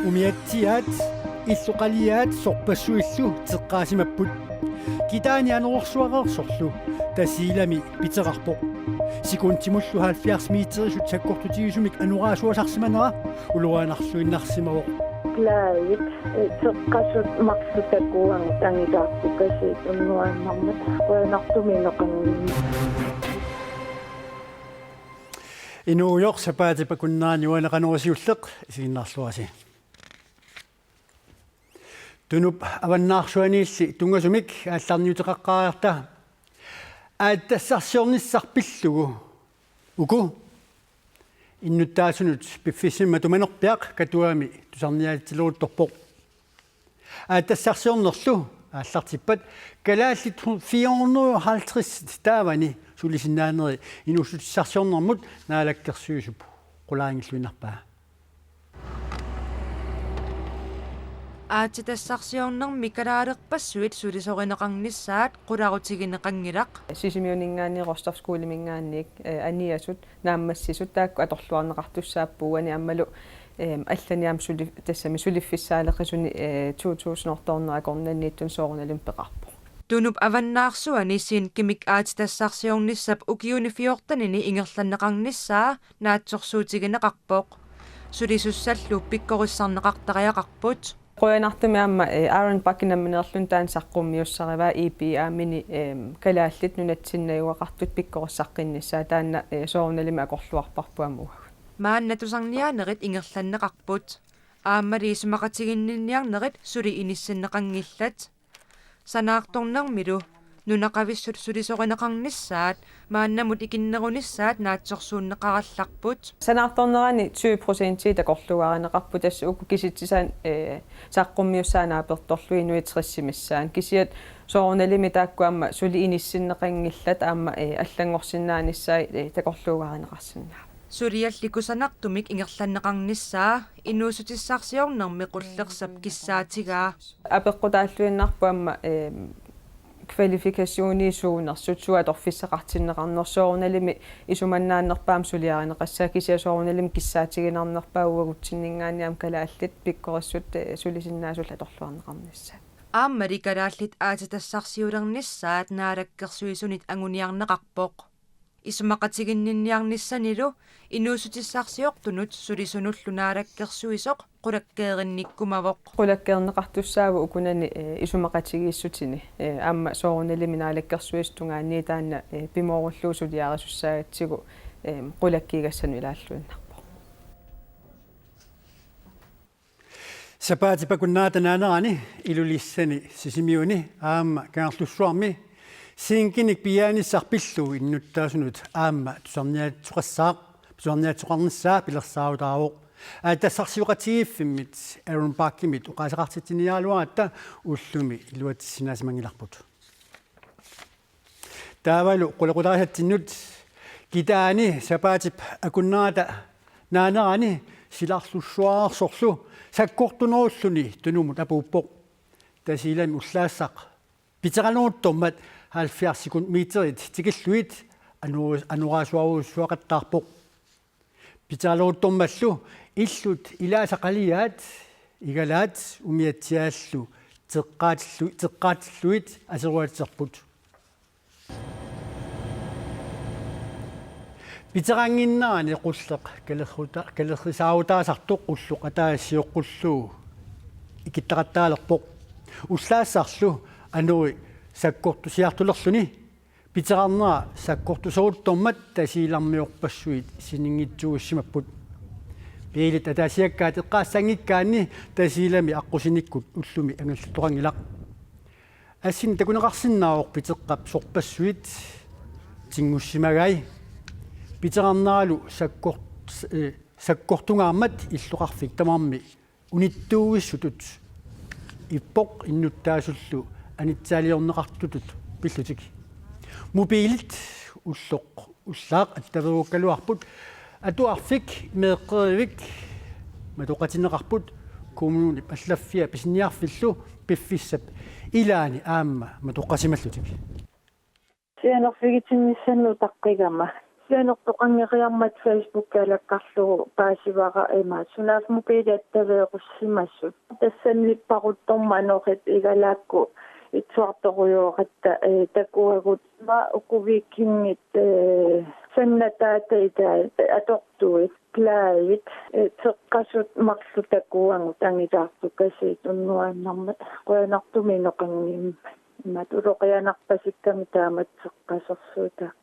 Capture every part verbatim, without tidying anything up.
Umiatsiaat, illoqaliaat sorpassuillu teqqaasimapput. Kitaani anorersuareersorlu Tasiilami piteqarpoq. Sekundimullu halvfjerds meterisut sakkortutigisumik anoraasuasarsimanera ulorianarluinnarsimavoq. Bladet, eh, teqqasut marluk takuagut angilaartukasiit unnuaannarmat qujanartumik inoqanngillat. Inuujoq, sapaatip akunnerani uani qanoq siulleq isiginnaarluarisi. Tunup avannaarsuaniilli tunngasumik aallarniuteqaqqaariarta. Aatsitassarsiornissaq pillugu uku innuttaasunut piffissami matumanerpiaq Katuami tusarniaatileruttorpoq. Aatsitassarsiornerlu aallartippat kalaallit fire hundrede og halvtreds taavani sulisinnaanerit inuussutissarsiornermut Naalakkersuisup qularinngilluinnarpaa. Aatsitassarsiornermi kalaalerpassuit sulisorineqarnissaat qularutigineqanngilaq. Sisimiuninngaanniit Rostov Skoleminngaanniit, eh, aniasut, naammassisut taakku atorluarneqartussaapput uani aammalu, eh, allani aamma suli-, tassami suliffissaaleqisuni, eh, to tusind otte hundrede akornanniittuni soorunalimi peqarpoq. Tunup avannaarsuani Zinkimik aatsitassarsiornissap ukiuni fjortenini ingerlanneqarnissaa naatsorsuutigineqarpoq. Sulisussallu pikkorissarneqartariaqarput. Qujanartumik aamma, eh, Iron Bark nammineerluni taanna saqqummiussarivaa I P A-mini, eh, Kalaallit Nunatsinni najugaqartut pikkorissaqqinnissaat taanna, eh, soorunalimi akorluarparput aamma uagut. Maanna tusarniaanerit ingerlanneqarput. Aammali isumaqatiginninniarnerit suli inissinneqanngillat. Sanaartornermilu nunaqavissut sulisorineqarnissaat maannamut ikinnerunissaat naatsorsuunneqarallarput. Sanaartornerani tyve procentii takorluugaarineqarput, tassa uku kisitsisaat, eh, saqqummiussaat naapertorlugit inuit tres missaat. Kisianni soorunalimi taakku aamma suli inissinneqanngillat aamma, eh, allanngorsinnaanissaat, eh, takorluugaarineqarsinnaapput. Sulialli kusanartumik ingerlanneqarnissaa inuussutissarsiornermi qullersap kissaatigaa. Apeqqutaalluinnarpoq aamma, ehm, kvalifikationii suunersut, suut atorfissaqartinneqarnersut, soorunalimi isumannaannerpaamik suliarineqassaaq, kisianni soorunalimi kissaatiginarnerpaaq uagutsinninngaanniit aamma kalaallit pikkorissut, eh, sulisinnaasut atorluarneqarnissaat. Aammali kalaallit aatsitassarsiulernissaat Naalakkersuisunit anguniarneqarpoq. Isumaqatiginninniarnissanilu inuussutissarsiortunut sulisunullu Naalakkersuisoq qulakkeerinnikkumavoq. Qulakkeerneqartussaavoq ukunani, eh, isumaqatigiissutini. Eh, aamma soorunalimi Naalakkersuisut tungaanniit taanna, eh, pimoorullugu suliarisussaagatsigu, eh, qulakkiigassanut ilaalluinnarpoq. Sapaatip akunnerata naanerani Ilulissani, Sisimiuni aamma Kangerlussuarmi Zinkinik piiaanissaq pillugu innuttaasunut aamma tusarniaatsoqassaaq, tusarniaatsoqarnissaa pilersaarutaavoq. Aatsitassarsioqatigiiffimmit Iron Barkimit oqaaseqartitsiniaraluaratta ullumi iluatsissinnaasimanngilarput. Taavalu qulequtarisatsinnut Kitaani sapaatip akunnerata naanerani silarlussuareersorlu sakkortunerulluni Tunumut apuuppoq. Tasiilami ullaassaq piteqaleruttormat halvfjerds sekundmeterit tikillugit anu-, anoraasuarujussuaqattaarpoq. Piteqaleruttormallu illut ilaasa qaliaat igalaat umiatsiaallu teqqaatillu-, teqqaatillugit aseruatserput. Piteqannginnerani qulleq kalerruta-, kalerrisaarutaasartoq qulloq ataaseq sioqqullugu ikittaqattaalerpoq. Ullaassarlu anori sakkortusiartulerluni piteqarnera sakkortuseruttormat Tasiilarmiorpassuit sininngitsuussimapput. Biilit ataasiakkaat eqqaassanngikkaanni Tasiilami aqqusinikkut ullumi angallattoqanngilaq. Assinnik takuneqarsinnaavoq piteqqap sorpassuit tingussimagai. Piteqarneralu sakkort-, eh, sakkortungaarmat illoqarfik tamarmi unittuuissutut ippoq innuttaasullu anitsaaliorneqartutut pillutik. Mobilit ulloq ullaaq attaveerukkaluarput. Atuarfik meeqqerivik matoqatinneqarput, kommunip allaffia pisiniarfillu piffissap ilaani aamma matoqatimallutik. Sianerfigitinnissannik utaqqigama Sianertoqanngeriarmat Facebook alakkarlugu paasivara ima sunaaffa mobiilit attaveerussimasut. Tassani nipparuttormat anorit igalaakku itsuartorujooratta, eh, takuagut ima uku vikingit, eh, sannataata ita atortuit, klaavit, eh, teqqasut marluk takuagut angilaartut kasiit unnuaannarmat qujanartumik inoqanngimmat. Imatut uloqianarpasikkamik taamatut teqqasorsuutaaq.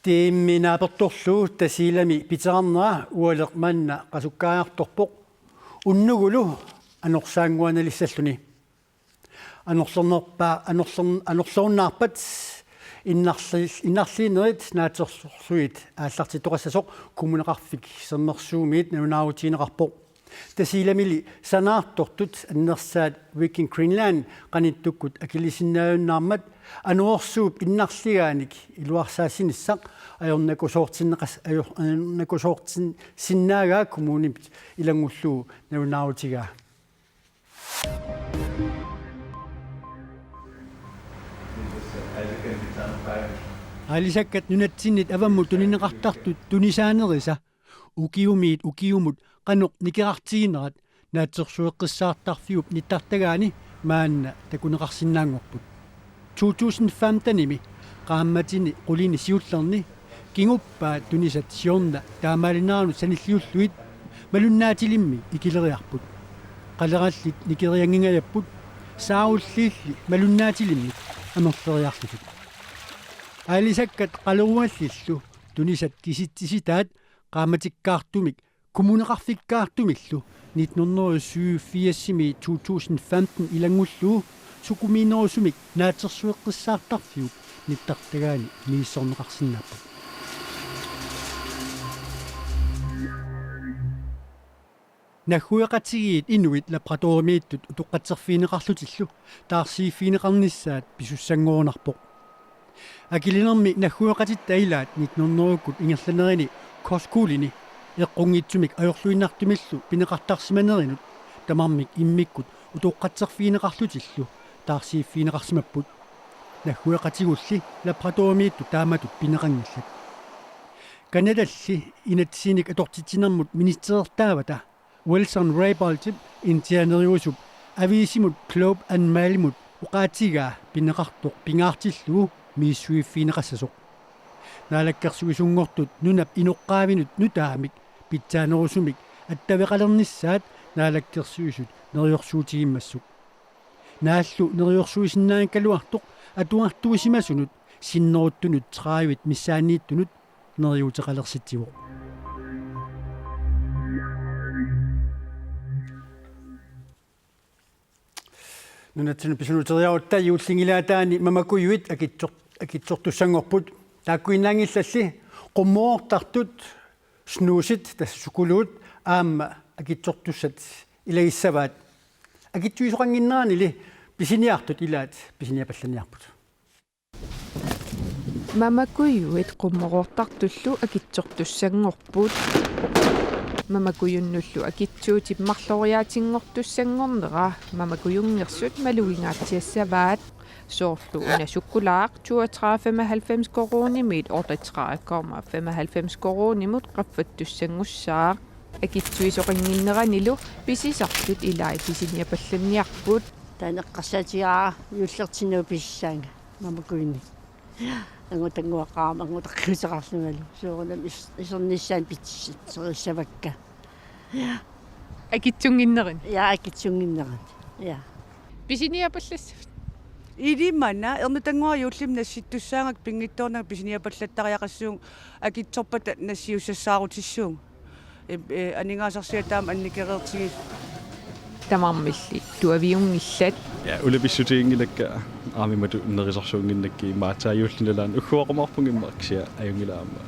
Tiimmi naapertorlu Tasiilami piterarnera Ualeq manna qasukkaajartorpoq unnugulu anorsaannguanalissalluni. Anorlernerpa-, anorlern-, anorlerunnaarpat innarli-, innarliinerit naatsorsuit aallartittoqassasoq Kommuneqarfik Sermersuumiit nalunaarutigineqarpoq. Tasiilamili sanaartortut annersaat Viking Greenland qanittukkut akilisinnaajunnaarmat anorersuup innarligaanik iluarsaassinissaq ajornakusoortinneqas-, ajor-, ajornakusoortinsinnaagaa kommunimit ilanngullugu nalunaarutigaa. Aalisakkat nunatsinnit avammut tunineqartartut tunisaanerisa ukiumiit ukiumut qanoq nikerartiginerat Naatsorsueqqissaartarfiup nittartagaani maanna takuneqarsinnaanngorput. To tusind femtenimi qaammatini qulini siullerni kinguppaat tunisat siorna taamaalineranut sanilliullugit malunnaatilimmik ikileriarput. Qalerallit nikerianngingajapput, saarulliilli malunnaatilimmik amerleriarlutik. Aalisakkat qaleruallillu tunisat kisitsisitaat qaammatikkaartumik kommuneqarfikkaartumillu nitten hundrede og syvogfirsimi to tusind femten ilanngullugu sukumiinerusumik naatsorsueqqissaartarfiup nittartagaani misissorneqarsinnaapput. Naggueqatigiit inuit laboratoriumiittut utoqqatserfigineqarlutillu taarsiiffigineqarnissaat pisussanngorunarpoq. Akilinermi naggueqatitta ilaat nitten hundredekkut ingerlanerini Kostskolen eqqunngitsumik ajorluinnartumillu pineqartarsimanerinut tamarmik immikkut utoqqatserfigineqarlutillu taarsiiffigineqarsimapput. Naggueqatigulli laboratoriumiittut taamatut pineqanngillat. Canadalli inatsisinik atortitsinermut ministerertaavata Wilson Raybould Indianeriusup aviisimut Globe and Mailimut oqaatigaa pineqartoq pingaartillugu misissuiffigineqassasoq. Naalakkersuisunngortut nunap inoqqaavinut nutaamik pitsaanerusumik attaveqalernissaat Naalakkersuisut neriorsuutigimmassuk. Naallu neriorsuisinnaanngikkaluartoq atuartuisimasunut sinneruttunut tredivet missaanniittunut neriuuteqalersitsivoq. Nunatsinnut pisunuteriarutta juullinngilaataani mamakujuit akitsor-, akitsortussanngorput. Taakkuinnaanngillalli qummoroortartut, snuusit, tassa sukuluut aamma akitsortussat ilagissavaat. Akitsuisoqannginneranili pisiniartut ilaat pisiniapallaniarput. Mamakujuit qummoroortartullu akitsortussanngorput. Mamakujunnullu akitsuutip marloriaatinngortussanngornera mamakujunngitsut malugingaatsiassavaat. Soorlu una sukkulaaq toogtredive komma halvfems koruunimiit otteogtredive komma femoghalvfems koruunimut qaffattussanngussaaq. Akitsuisoqannginneranilu pisisartut ilai pisiniapallanniarput. Taanna eqqarsaatigaara juullertinnut pisissaanga mamakujunnik. Angutannguaqarama angutaqqiuteqarlungalu. Soorunami is-, isernissaanut pitsissaat serissavakka. Akitsunnginnerini. Ja, akitsunnginnerini. Ja. Pisiniapallassavit? Ilimana, ernutannguaq juullimi nassittussaagakku pinngitsoornanga pisiniapallattariaqassuunga akitsorpata nassiussassaarutissaagut. Ip-, eh, aningaasarsiat taama annikereertigit. Tamarmilli tuaviunngillat. Ja, ulapissutiginngilakka aamma imatut nerisorsuunnginnakkit imaatsaajullinalaat ugguaqumaarpunga immaqa kisianni ajunngilaq aamma.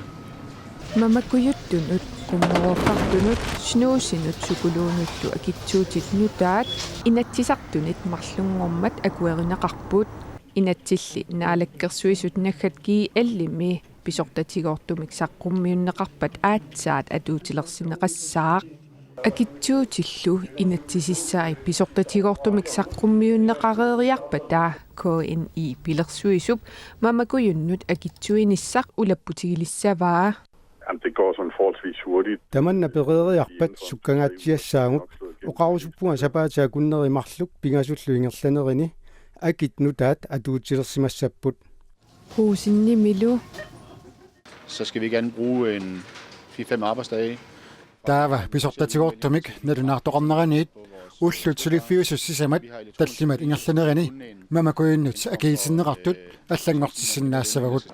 Mamakujuttunut, qummoroortartunut, snuusinut sukuluunullu akitsuutit nutaat inatsisartunit marlunngormat akuerineqarput. Inatsilli Naalakkersuisut naggat G L-imi pisortatigoortumik saqqummiunneqarpat aatsaat atuutilersinneqassaaq. Akitsuutillu inatsisissai pisortatigoortumik saqqummiunneqareeriarpata K N I pilersuisup mamakujunnut akitsuinissaq ulapputigilissavaa. Jamen, det går sådan forholdsvis hurtigt. Tamanna pereeriarpat sukkangaatsiassaagut, oqarusuppunga sapaatip akunneri marluk pingasullu ingerlanerini akit nutaat atuutilersimassapput. Huusinnimilu. Så skal vi gerne bruge en fire-fem arbejdsdage. Taava pisortatigoortumik nalunaartoqarneraniit ullut suliffiusut sisamat tallimat ingerlanerini mamakujunnut akiitinneqartut allanngortissinnaassavagut.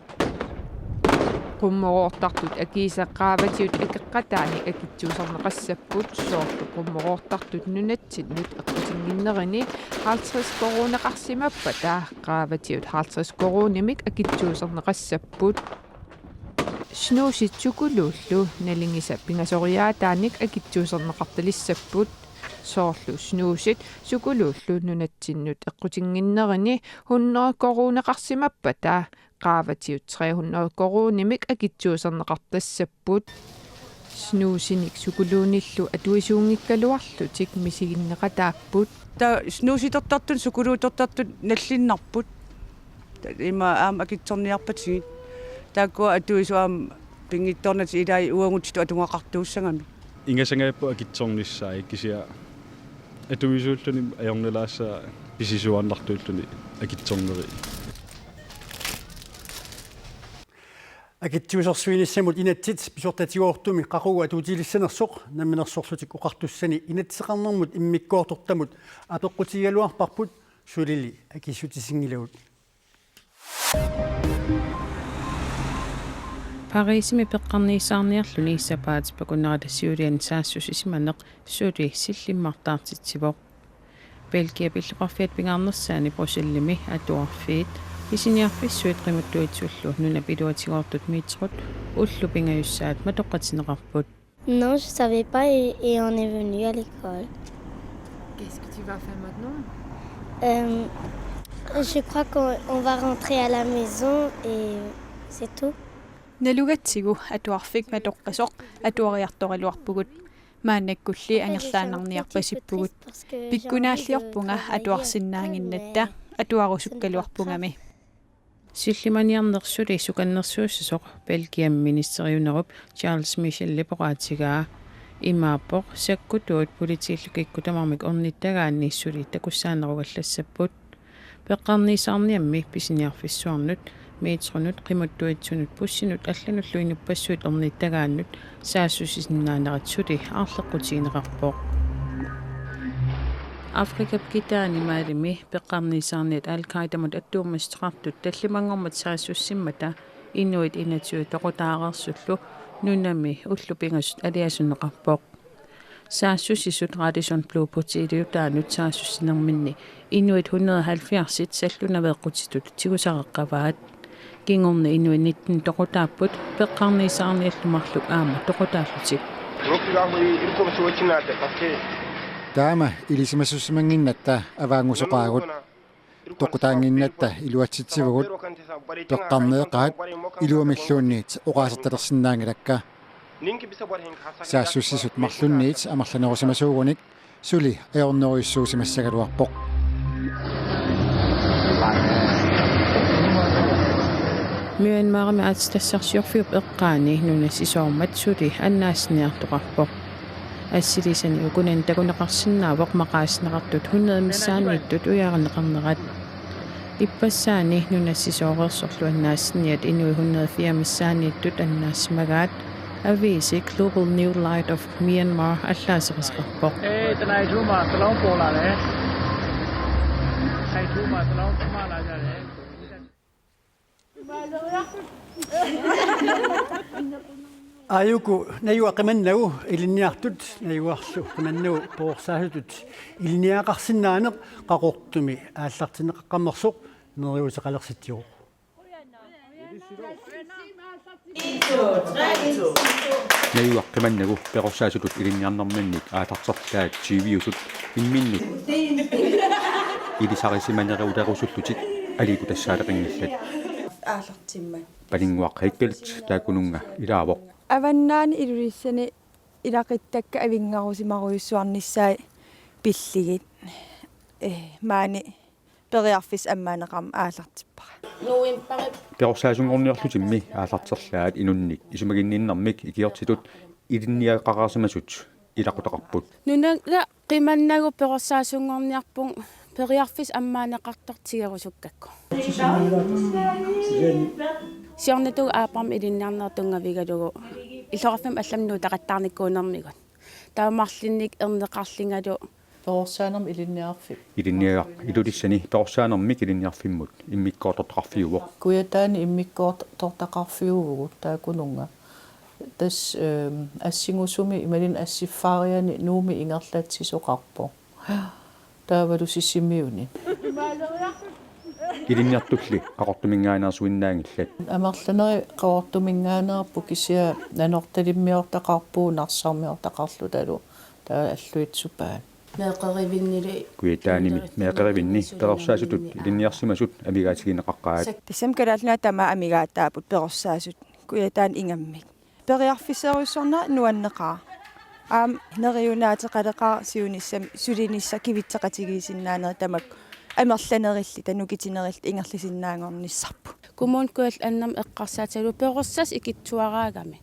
Qummoroortartut akiisa qaavatigut akeqqataanik akitsuuserneqassapput, soorlu qummoroortartut nunatsinnut eqqutinnginnerini halvtreds koruuneqarsimappata qaavatigut halvtreds koruunimik akitsuuserneqassapput. Snuusit sukuluullu nalingisat pingasoriaataanik akitsuuserneqartalissapput, soorlu snuusit sukuluullu nunatsinnut eqqutinnginnerini hundrede koruuneqarsimappata qaavatigut tre hundrede koruunimik akitsuuserneqartassapput. Snuusinik sukuluunillu atuisuunngikkaluarlutik misiginneqataapput. Taava snuusitertartut sukuluutertartut nallinnarput. Taava ima aamma akitsorniarpatigit. Taakkua atuisut aamma pinngitsoornatik ilaat uagutsitut atugaqartuussagami. Ingasangaapput akitsornissaat, kisianni atuisuulluni ajornalaassaaq pisisuaannartuulluni akitsorneri. Akitsuusersuinissamut inatsit pisortatigoortumik qaqugu atuutilissanersoq Namminersorlutik Oqartussani inatsiseqarnermut immikkoortortamut apeqqutigigaluarparput, sulili akissutisinngilagut. Parisimi peqqarniisaarniarluni sapaatip akunnerata siuliani saassussisimaneq suli sillimmartaartitsivoq. Belgiap illoqarfiata pingaarnersaani Bruxellesimi atuarfiit pisiniarfissuit qimuttuitsullu nunap iluatigoortut metrot ullut pingajussaat matoqqatinneqarput. Non, je savais pas et, et on est venu à l'école. Qu'est-ce que tu vas faire maintenant ? Euh, je crois qu'on on va rentrer à la maison et c'est tout. Nalugatsigu atuarfik matoqqasoq atuariartoraluarpugut. Maannakkulli angerlaannarniarpasippugut. Pikkunaalliorpunga atuarsinnaannginnatta, atuarusukkaluarpungami. Sillimaniarneq suli sukannersuussasoq Belgiami ministeriunerup Charles Michelip oqaatigaa. Imaappoq sakkutuut politiillu kikkut tamarmik ornittagaanni suli takussaanerugallassapput. Peqqarniisaarniammi pisiniarfissuarnut, metronut, qimuttuitsunut, bussinut allanullu inuppassuit ornittagaannut saassussisinnaanerat suli aarleqqutigineqarpoq. Afrikap kitaani Malimi peqqarniisaarniat Al-Qaidamut attuumassuteqartut tallimanngormat saassussimmata inuit enogtyve toqutaareersullu nunami ullut pingasut aliasunneqarpoq. Saassussisut Radisson Blu Hoteliliutaanut saassussinerminni inuit hundrede halvfjerdsit sallunaveeqqutitut tigusaqaqqavaat. Kingorna inuit nitten toqutaapput peqqarniisaarniallu marluk aamma toqutaallutik. Taama ilisimasussimannginnatta avaanngusoqaagut. Toqutaannginnatta iluatsitsivugut. Peqqarneeqaat iluamilluunniit oqaasertalersinnaanngilakka. Saassussisut marlunniit amerlanerusimasuugunik suli ajornerujussuusimassagaluarpoq. Myanmarimi aatsitassarsiorfiup eqqaani nunassisoormat suli annaassiniartoqarpoq. Assilisani ukunani takuneqarsinnaavoq maqaasineqartut hundrede missaanniittut ujaarineqarnerat. Ippassaani nunassisooreersorlu annaassiniat inuit hundrede fire missaanniittut annaassimagaat, aviisi Global New Light of Myanmar allaaserisaqarpoq. Aajuku najua qimannagu ilinniartut, najuarlu qimannagu perorsaasutut ilinniagaqarsinnaaneq Qaqortumi aallartinneqaqqammersoq neriuuteqalersitsivoq. Najua qimannagu perorsaasutut ilinniarnerminnik aallartertaat tyviusut imminnut ilisarisimanerulerusullutik aliikkutassaaleqinngillat. Aallartimmat. Paninnguaq Heikelt taakkununnga ilaavoq. Avannaani Ilulissani ilaquttakka avinngarusimarujussuarnissaat pillugit. Eh, maani Periarfissaq ammaaneqarmat aallartippara. Perorsaasunngorniarlutimmi aallarterlaat inunnik isumaginninnermik ikiortitut ilinniagaqarsimasut ilaqutaqarput. Nunanut qimannagu perorsaasunngorniarpunga periarfissaq ammaaneqartoq tigerusukkakku. Siornatigut aapparmi ilinniarnerup tunngavigalugu illoqarfimmut allamut nuutaqattaarnikuunermigut. Taava marlunnik erneqarlungalu. Perorsaanermik ilinniarfik. Ilinniagaq Ilulissani perorsaanermik ilinniarfimmut immikkoortortaqarfiuvoq. Kujataani immikkoortortaqarfiuvugut taakkununnga. Tassa, ehm, assingusumi imaluunniit assiffaariani Nuummi ingerlatsisoqarpoq. Taavalu Sisimiuni. Ilinniartulli Qaqortuminngaanneersuinnaanngillat. Amerlaneri Qaqortuminngaanneerput kisianni Nanortalimmiortaqarpugut Narsarmiortaqarlutalu taava alluitsupaat. Meeqqerivinnilu Kujataanimi meeqqerivinni perorsaasutut ilinniarsimasut amigaatigineqaqaat. Tassami Kalaallit Nunaat tamaat amigaataapput perorsaasut Kujataani ingammik. Periarfisseerujussuarnera nuanneqaaq. Aamma neriunaateqaleqaaq siunissami sulinissaq kivitseqatigiissinnaanerit tamakku amerlanerilluta nukittunerilluta ingerlasinnaanngornissarput. Kommune Kujalleq Annami eqqarsaatigalugu perorsaasut ikittuaraagami.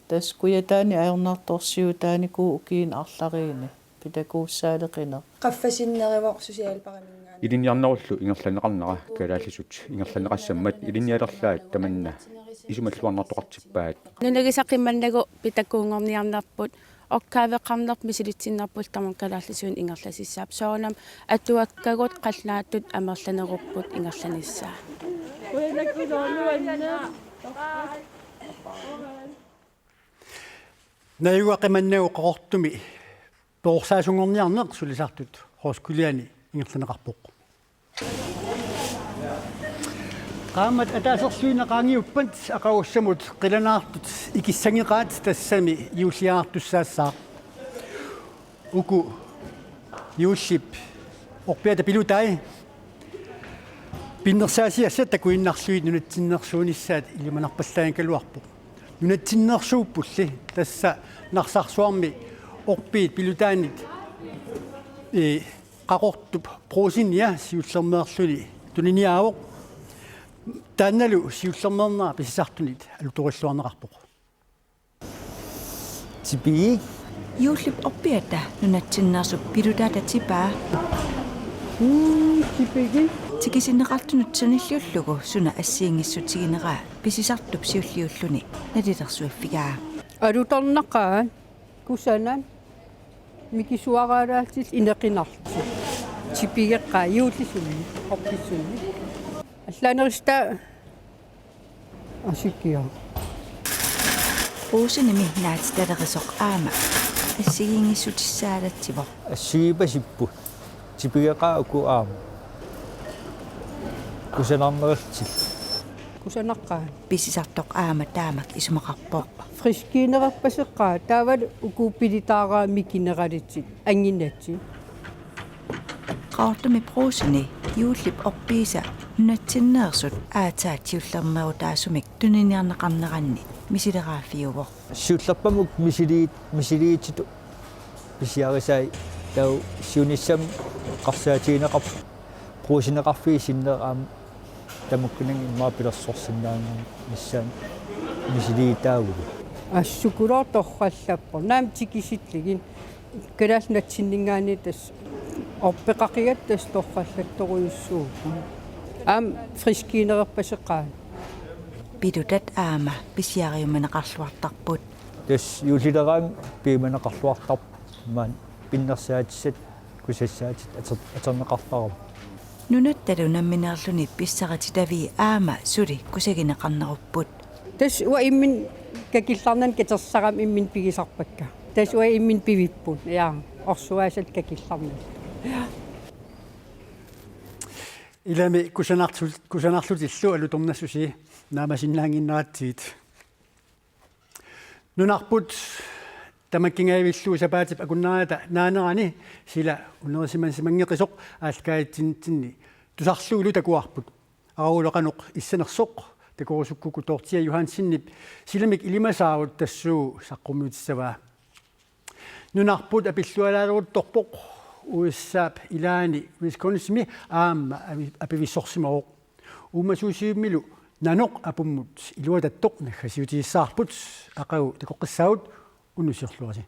Tassa Kujataani ajornartorsiutaanikuuvoq ukiuni arlariinni. Pitakuussaaleqineq. Qaffasinneruvoq socialparaminngaanniit. Ilinniarnerullu ingerlanneqarnera kalaallisut ingerlanneqassammat ilinnialerlaat tamanna isumalluarnartoqartippaat. Nunagisaq qimannagu pitakuunngorniarnerput opgaveqarneq misilitsinnerput tamarmik kalaallisuinnaq ingerlassapput. Soorunami atuakkagut qallunaatut amerlanerupput ingerlanissaa. Najuga qimannagu Qaqortumi perorsaasunngorniarneq sulisartut højskolerne ingerlanneqarpoq. Qaammat ataaserluinnaq qaangiuppat aqagussamut qilanaartut ikissangeqaat, tassami juulliartussaassaaq. Uku juullip orpiata pilutai pinnersaasiassat takuinnarlugit nunatsinneersuunissaat ilimanarpallaanngikkaluarpoq. Nunatsinneersuuppulli, tassa Narsarsuarmi orpiit pilutaanit, ee, Qaqortup Brugsenip siullermeerluni tuniniaavoq. Taannalu siullermeernerat pisisartunit alutorilluarneqarpoq. Tipigiuk. Juullip orpiata nunatsinneersuup pilutaata tipaa. Mm, tipigiuk. Tikisinneqartunut sanilliullugu suna assigiinngissutigineraa pisisartup siulliulluni nalilersuiffigaa. Alutornaqaat kusanat mikisuaraalaallutik inequnarlutik. Tipigeqqaat juullisunni, orpisunni. Allaanerussutaa asikkiaq. Brugsenimi naatitalerusoq aamma assigiinngissutissaalatsivoq. Assigiippasipput. Tipigeqqaat uku aamma. Kusanarnerullutillu. Kusanaqqaat. Pisisartoq aamma taamak isumaqarpoq. Friskiinerpaseqqaat taavalu uku pilutaaraat mikineralitik anginnatsit. Qaqortumi Brugseni juullip orpiisa nunatsinneersut aatsaat siullermeerutaasumik tuniniarneqarneranni misileraaffiuvoq. Siullerpaamik misiliit-, misiliititut pisiarisai taava siunissami eqqarsaatigineqarpoq Brugseneqarfiit sinnera aamma tamakkununnga immaqa pilersorsinnaanngornissaat misiliitaavugut. Assut sukulaartoq torrallappoq. Naamik tikisillugit. Kalaallit Nunatsinninngaanniit tassa orpeqaqigatta tassa torrallattorujussuupput. Aamma friskiinerpaseqqaat. Pilutat aamma pisiariumaneqarluartarput. Tassa juullileraangat piumaneqarluartarpoq, maani pinnersaatissat kusassaatit ater-, atorneqartarput. Nunattalu nammineerluni pissarititavii aamma suli kusagineqarnerupput. Tassa uanga imminut kakillarnani katersisarama imminut pigisarpakka. Tassa uanga imminut pivipput. Ja, orsuaasat kakillarnani. Ilami kusanarlu-, kusanarlutillu alutornassusia naamasinnaannginneratsigit. Nunarput tamakkingajavillugu sapaatip akunneriata naanerani sila unerisimansimanngeqisoq aallakaatitsinitsinni tusarlugulu takuarput. Aragulu qanoq issanersoq takorusukkukku Dorthea Johansenip silamik ilimasaarut tassuugu saqqummiutissavaa. Nunarput apillualaaleruttorpoq U S A-p ilaani Wisconsinimi aamma avi-, apivissorsimavoq. Uumasuusivimmilu nanoq apummut iluatattoq naggasiutigissavarput, aqagu takoqqissaagut, unnussiorluarisi.